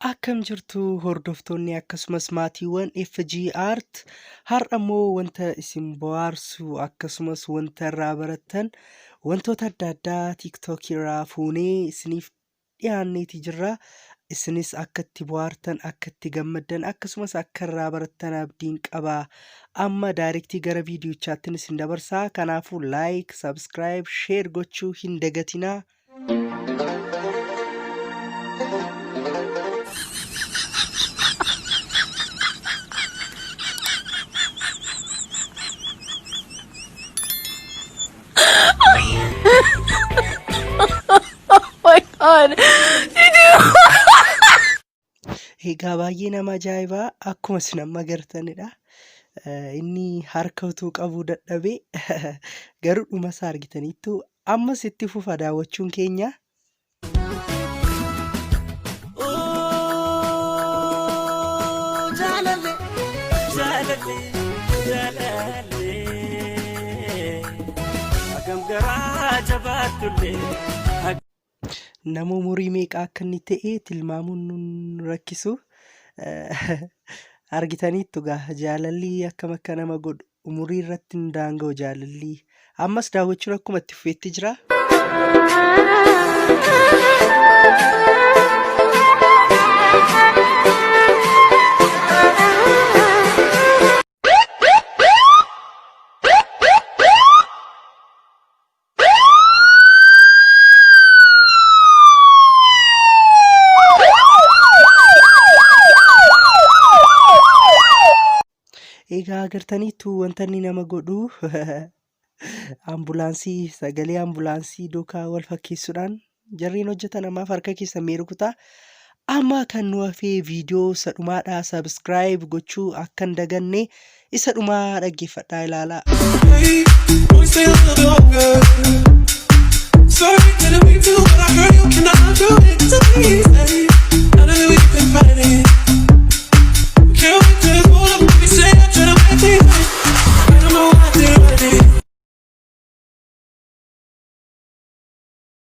Akkam jirtu hordoftoonni akkasumas maatiiwwan FG Art, har'a immoo wanta isin bohaarsu akkasumas wanta irraa barattan wantoota adda addaa TikTok irraa fuunee isiniif dhiyaanneeti jirra. Isinis akka itti bohaartan, akka itti gammaddan akkasumas akka irraa barattan abdiin qaba. Amma daayirektii gara viidiyochaattin isin dabarsaa. Kanaafuu like, subscribe, share gochuu hin dagatinaa. Oh my God. Egaa baay'ee nama ajaa'ibaa akkuma isin amma agartanidha. Inni harka utuu qabuu dadhabee garuu dhuma isaa argitaniittu ammas itti fufa daawwachuun keenya. Jaalallee jaalallee jaalallee hagam garaa jabaattullee. Nama umurii meeqa akka inni ta'e tilmaamuun nun rakkisu. Argitaniittu gaa jaalalli akkam akka nama godhu umurii irratti hin daanga'u jaalalli. Ammas daawwachuun akkuma itti fufeetti jira. Egaa agartaniittu wanta inni nama godhu ambulaansii sagalee ambulaansii duukaa wal fakkeessuudhaan jarriin hojjetan ammaaf harka keessan mee rukutaa. Amma kan nu hafee viidiyoo isa dhumaadha. Subscribe gochuu akka hin daganne isa dhumaa dhaggeeffadhaa ilaalaa. Hey, won't stay a little longer.